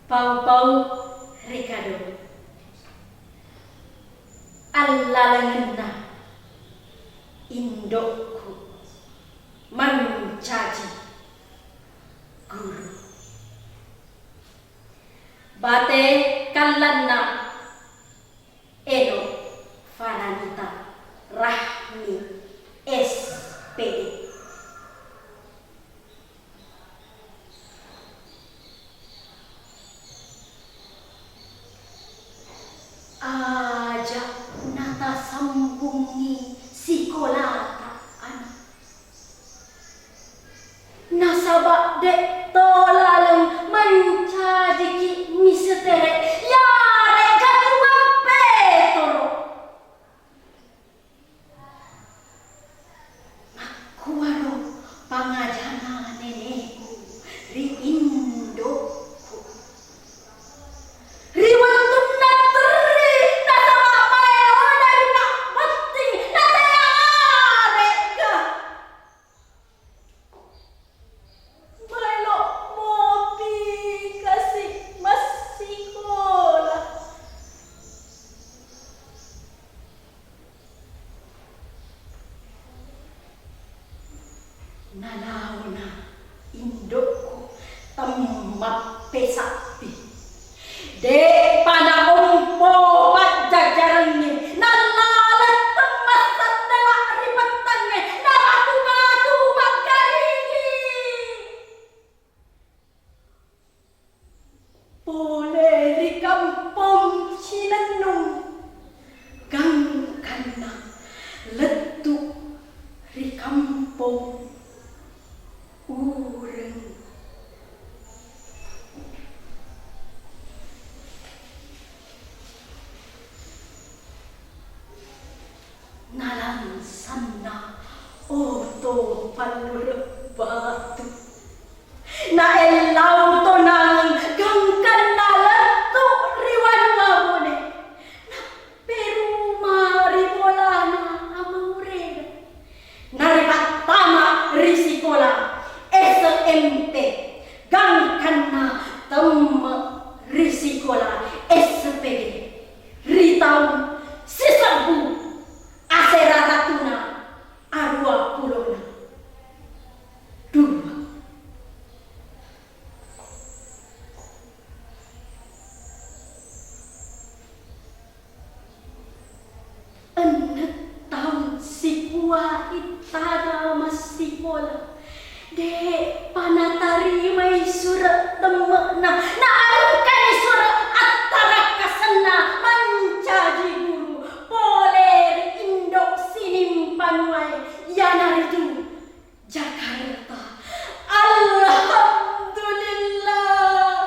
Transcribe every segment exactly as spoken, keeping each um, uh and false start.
Pau-pau ri kado. Allalengenna indokku mancaji guru. Bate kallanna Elo Faranita Rahmi S P D. Aja natasambungngi sikolata, Ana. Nasaba de'to laleng mancajiki misetere, yarega Tuang Petoro. Makkuaro pangajana neneku ri indokku. Ri wettunna terri, nasaba maelona ri pabbotting, natearega. Maelo mopi kasi massikola. Nalaona indokku temmappesabbi. De'pa naompo pajjajarengnge, nallaleng temmassendela ri pettangnge, nabatu-batu paggaringi. Pole ri kampong Cinennung, gangkanna lettu ri kampong Ureng. Nalangsanna oto pallureng batu. Naellau tonang gangkanna lettu ri wanua Bone. Napperuma ri bolana amaurewe. Naripattama ri sikola S M P, gangkanna temme ri sikola S P D ri taung sisebbu asera ratuna arua pulona dua. Enneng taung sikua ittana massikola, de'pa natarimai sure' temme'na, naengkani sure' attarakkasenna mancaji guru pole ri indo' sining banuae, iyanaritu Jakarta. Alhamdulillah,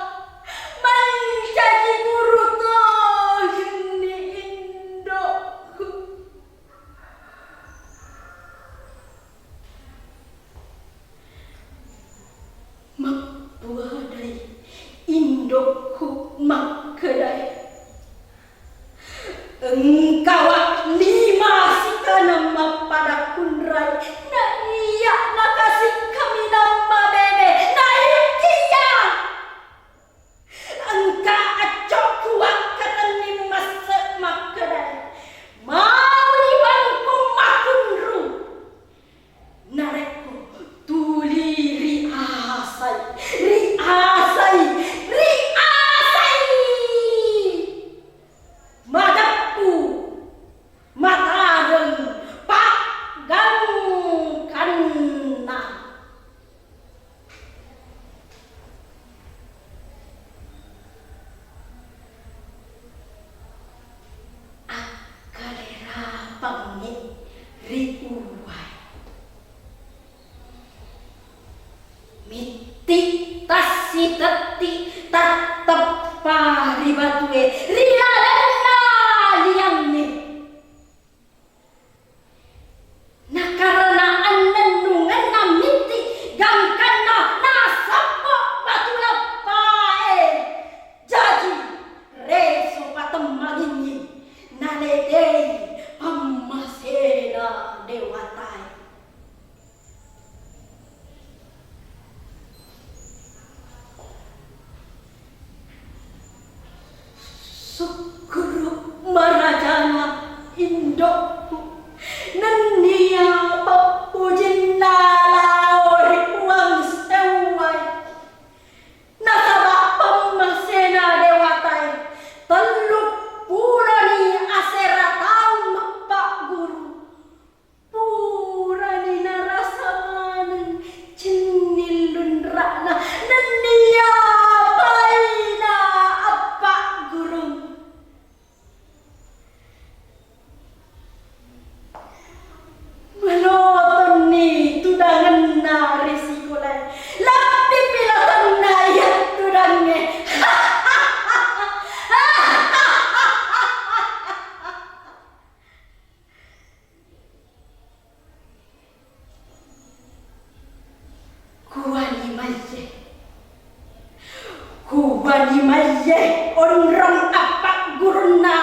mancaji guru tongenni indokku. Mappuadai indokku makkedae, engkawa lima sikanang mappada kunrai, na iya nakasi kaminang mabebe, na iya engka accokku wakkatenni masse makkedae, mauni bangkung makunru. Narekko tuli riasai, riasai, riasai, madeppu, matareng, paggangkanna. Akkalerapangngi ri uwae. Mitti tassitetti tatteppa ri batue ri lalenna liangnge. Nakarena annennungenna mitti gangkanna nasabbo batu lappae. Jaji, reso patemmangingngi, naletei pammasena dewatae. Kuwani maije. Kuwani maije onrong appaggurunna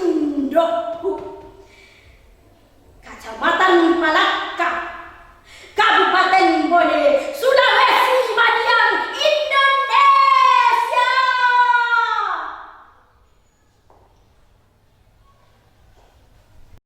indo.